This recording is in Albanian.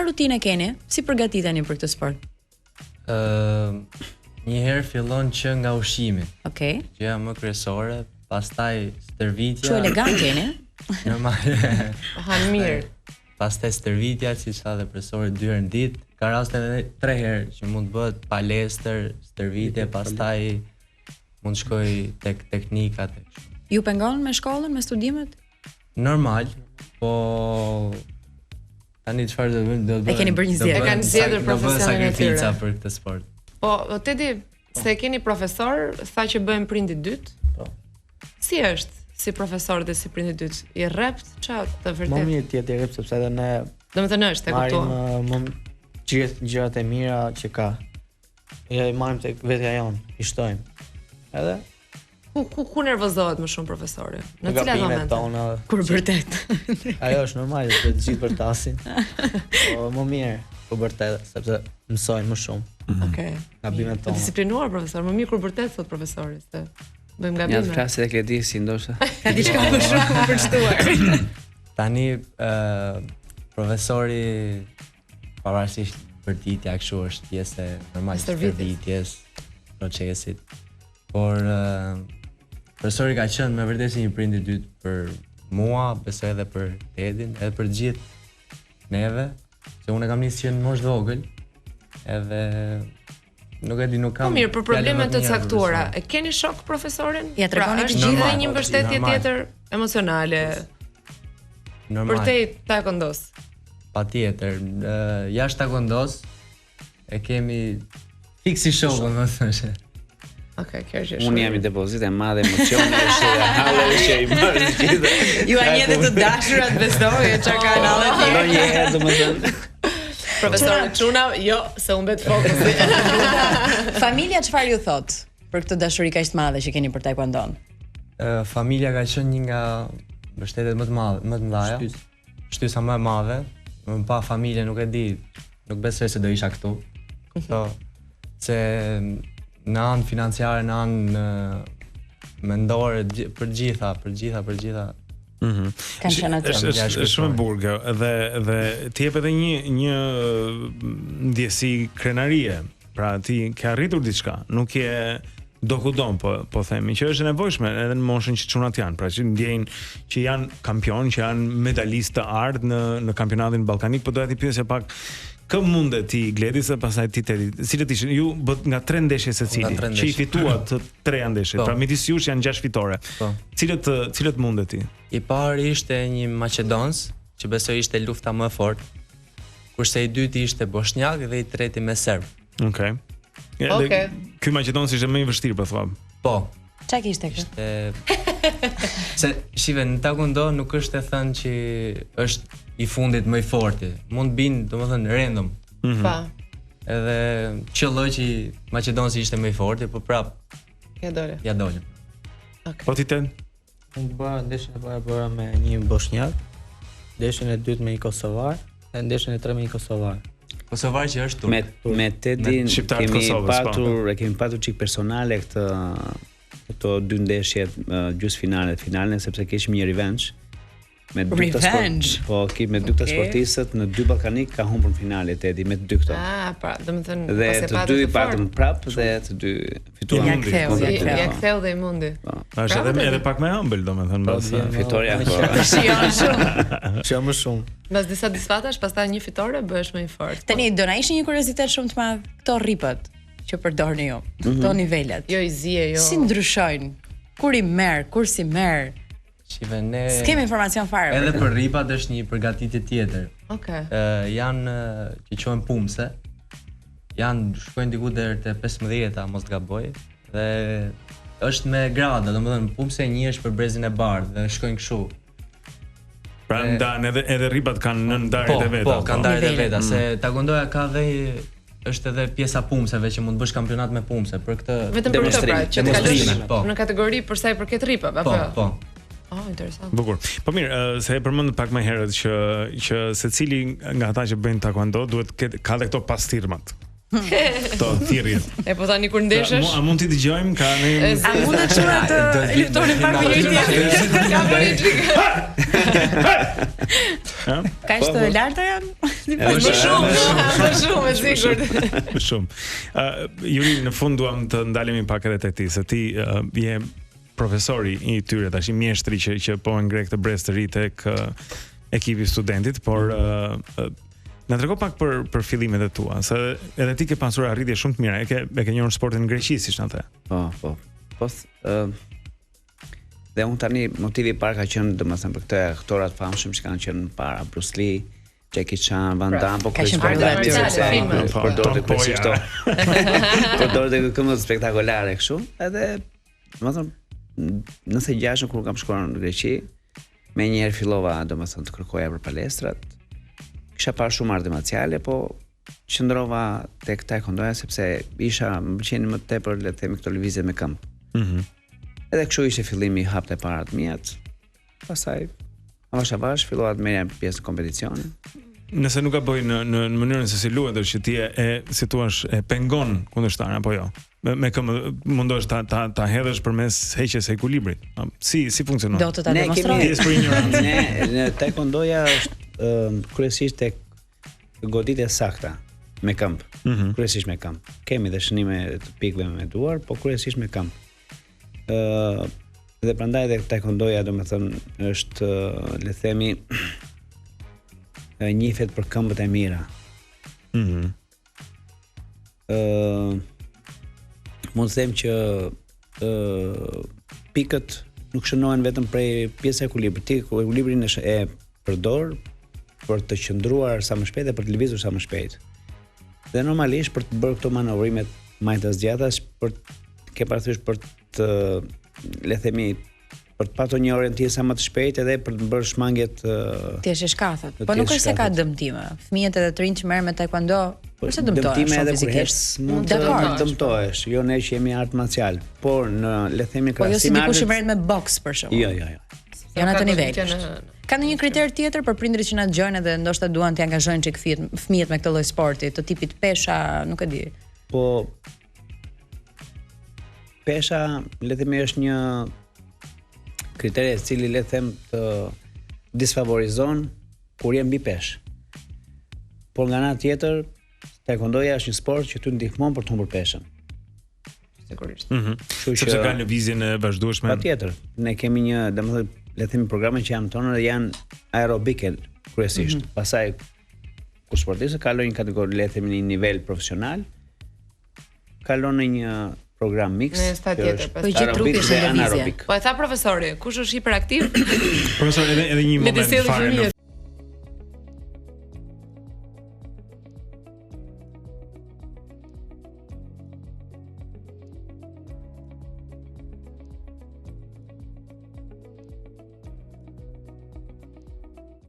Çfarë rutine keni? Si përgatiteni për këtë sport? Ë, uh, një herë fillon që nga ushqimi. Okej. Okay. Gjëja më kryesore, pastaj stërvitja. Shumë elegant jeni. Normal. Ha mirë. Pastaj stërvitja, siç tha dhe profesori dy herë në ditë, ka raste edhe tre herë që mund të bëhet palestër, stërvitje, pastaj mund të shkoj tek teknikat e kështu. Ju pengon me shkollën, me studimet? Normal, po tani çfarë do të bëjmë? Do të bëjmë. E keni bërë një zgjedhje. E kanë zgjedhur profesionin e tyre. Sakrifica për këtë sport. Po, Tedi, se e keni profesor, tha që bëhen prind i dytë. Po. Si është si profesor dhe si prind i dytë? I rrept ça të vërtet? Më mirë të jetë i rrept sepse edhe ne Domethënë është e kuptuar. Marrim më gjithë gjërat e mira që ka. Ja i marrim tek vetja jonë, i shtojmë. Edhe ku ku ku nervozohet më shumë profesori? Në cilat momente? Tona, kur bërtet. Ajo është normale, se të gjithë bërtasin. Po më mirë, po bërtet sepse mësojnë më shumë. Mm -hmm. Okej. Okay. Gabimet tona. Disiplinuar profesor, më mirë kur bërtet thot profesori se bëjmë gabime. Ja të flasë edhe Kledisi ndoshta. Ka diçka më shumë për shtuar. Tani ë uh, profesori pavarësisht bërtitja kështu është pjesë e normale stërvitjes, procesit. Por uh, profesori ka qenë me vërtet si një prind i dytë për mua, besoj edhe për Tedin, edhe për të gjithë neve, se unë e kam nisë që në moshë të vogël, edhe nuk e di nuk kam. Po mirë, për probleme të caktuara, e keni shok profesorin? Ja tregoni pra, të gjithë edhe një mbështetje tjetër emocionale. Normal. Përtej taekwondos. Patjetër, jashtë taekwondos e kemi fiks si shokun, më thoshe. Okej, okay, kjo është shumë. Unë jam një depozitë e madhe emocionesh, edhe hallesh që i marr të gjitha. Ju janë edhe të dashurat besoj, e çka kanë hallet. Ndonjëherë, domethënë. Profesor Çuna, jo, se humbet fokusi. Familja çfarë ju thot për këtë dashuri kaq të madhe që keni për taekwondon? Familja ka qenë një nga mbështetjet më të madhe, më të mëdha. Shtysa më e madhe, më pa familje nuk e di, nuk besoj se do isha këtu. Kupto se në anë financiare, në anë mendore, për gjitha, për gjitha, për gjitha. Mhm. Mm Kanë qenë aty. Është është është shumë e bukur kjo dhe dhe të jep edhe një një ndjesi krenarie. Pra ti ke arritur diçka, nuk je dokudo po po themi që është e nevojshme edhe në moshën që çunat janë, pra që ndjejnë që janë kampion, që janë medalistë të artë në në kampionatin ballkanik, po doja t'i pyesja pak kë munde ti Gledi se pastaj ti Tedi, cilët ishin ju bët nga tre ndeshje secili, Nga tre që i ndeshje. fituat të treja ndeshjet. Po. Pra midis jush janë gjashtë fitore. Po. Cilët cilët munde ti? I pari ishte një maqedons, që besoj ishte lufta më e fortë. Kurse i dyti ishte boshnjak dhe i treti me serb. Okej. Okay. Okej. Okay. Ky maqedonas ishte më i vështirë po thua. Po. Çka kishte ky? Ishte se shive në taekwondo nuk është e thënë që është i fundit më i forti. Mund të bin, domethënë random. Mm -hmm. Pa. Edhe qëlloi që maqedonasi ishte më i forti, po prap Ja dole. Ja dole. Okay. Po ti Ted? Unë bëra ndeshjen e parë bëra me një boshnjak, ndeshjen e dytë me një kosovar, dhe ndeshjen e tretë me një kosovar. Kosovar që është turk. Me me Tedin kemi Kosovës, po. patur, e kemi patur çik personale këtë këto dy ndeshje gjysmëfinale dhe finalen sepse kishim një revenge. Me dy këta sport, po ki me dy këta okay. sportistët në dy ballkanik ka humbur në finale Tedi me dy këto. Ah, pra, domethënë dhe të dy i patëm prap dhe të dy fituan. Ja ktheu, ja ktheu. Ja ktheu dhe i mundi. Po. Është edhe edhe pak më ëmbël domethënë po, mbas fitorja po. Shijon shumë. Shijon më shumë. Mbas disa disfatash, pastaj një fitore bëhesh më i fortë. Tani do na ishte një kuriozitet shumë të madh këto rripët që përdorni ju, mm -hmm. këto nivelet. Jo i zie, jo. Si ndryshojnë? Kur i merr, kur s'i merr? Shive ne S'kemi informacion fare. Edhe për rripat është një përgatitje tjetër. Okej. Okay. Ë janë që quhen pumse. Janë shkojnë diku deri te 15-a, mos të gaboj. Dhe është me grada, domethënë pumse një është për brezin e bardhë dhe shkojnë kështu. Pra ndan edhe edhe rripat kanë nën ndarjet po, e veta. Po, kanë ndarjet e veta, mm. se taekwondoja ka dhe është edhe pjesa pumseve që mund të bësh kampionat me pumse për këtë vetëm për këtë pra që të kalosh po. në kategori për sa i përket rripave apo po, po. Oh, interesant. Bukur. Po mirë, se e përmendët pak më herët që që secili nga ata që bëjnë taekwondo duhet të ketë ka dhe këto pasthirrmat. Këto thirrjet. E po tani kur ndeshesh? A mund t'i dëgjojmë ka ne A mund të çuna të luftonin pak me njëri tjetrin? Ka bërë çik. Kaq të larta janë? Më shumë, më shumë, e sigurt. Më shumë. Ë, Juri, në fund duam të ndalemi pak edhe te ti, se ti uh, je profesori i tyre tash, mjeshtri që që po e ngre këtë brez të ri tek uh, ekipi i studentit, por uh, uh, na trego pak për për fillimet e tua, se edhe ti ke pasur arritje shumë të mira, e ke e ke njohur sportin në Greqi, siç na the. Po, po. Po, ë dhe unë tani motivi i parë ka qenë domethënë për këtë aktorat e famshëm që kanë qenë para Bruce Lee, Jackie Chan, Van pra, Damme, po ka qenë për Damme sepse po, përdorte kryesisht këto. Përdorte këmbët spektakolare kështu, edhe domethënë 96 kur kam shkuar në Greqi, menjëherë fillova domethënë të kërkoja për palestrat. Kisha parë shumë arte marciale, po qëndrova tek taekwondoja sepse isha më pëlqenin më tepër le të themi këto lëvizje me këmbë. Mhm. Mm Edhe kështu ishte fillimi i hapët e para të miat. Pastaj avash avash fillova të merrja pjesë në kompeticione. Nëse nuk gaboj në në në mënyrën se si luhet është që ti e, e si thua e pengon kundërshtarin apo jo. Me, me këmbë mundohesh ta ta ta hedhësh përmes heqjes së ekuilibrit. Si si funksionon? Do të ta demonstroj. Ndjesë për injorancën. Ne në taekwondoja është um, kryesisht tek goditje e sakta me këmbë. Mm -hmm. Kryesisht me këmbë. Kemi dhe shënime të pikëve me duar, po kryesisht me këmbë. Ë uh, dhe prandaj edhe taekwondoja domethënë është le të themi njihet për këmbët e mira. Mhm. Mm ë uh, mund të them që ë uh, pikët nuk shënohen vetëm prej pjesës së ekuilibrit. Ti ekuilibrin e, e përdor për të qëndruar sa më shpejt dhe për të lëvizur sa më shpejt. Dhe normalisht për të bërë këto manovrimet majtas djathtas për ke parasysh për të le të themi për të patur një orientim sa më të shpejtë edhe për të bërë shmangjet Të jesh i shkathët. Po nuk është se ka dëmtime. Fëmijët edhe të rinjtë që merren me taekwondo, po përse dëmtohen dëmtime edhe kur ec mund të dëmtohesh, jo ne që jemi art marcial, por në le të themi krahasim Po jo si dikush që merret me boks për shembull. Jo, jo, jo. Jo në atë nivel. Ka ndonjë kriter tjetër për prindërit që na dëgjojnë edhe ndoshta duan t'i angazhojnë çik fëmijët, fëmijët me këtë lloj sporti, të tipit pesha, nuk e di. Po pesha, le të themi është një kriter i cili le të them të disfavorizon kur je mbi peshë. Por nga ana tjetër, taekwondoja është një sport që ty ndihmon për të humbur peshën. Sigurisht. Mhm. Mm Sepse ka lëvizjen e vazhdueshme. Patjetër. Ne kemi një, domethënë, le të themi programet që janë tona janë aerobike kryesisht. Mm -hmm. Pastaj kur sportistët kalojnë një kategori, le të themi në një nivel profesional, kalon në një program mix. Në stad tjetër, pastaj. Po gjithë trupi është në lëvizje. Po e tha profesori, kush është hiperaktiv? Profesor, edhe edhe një moment fare në.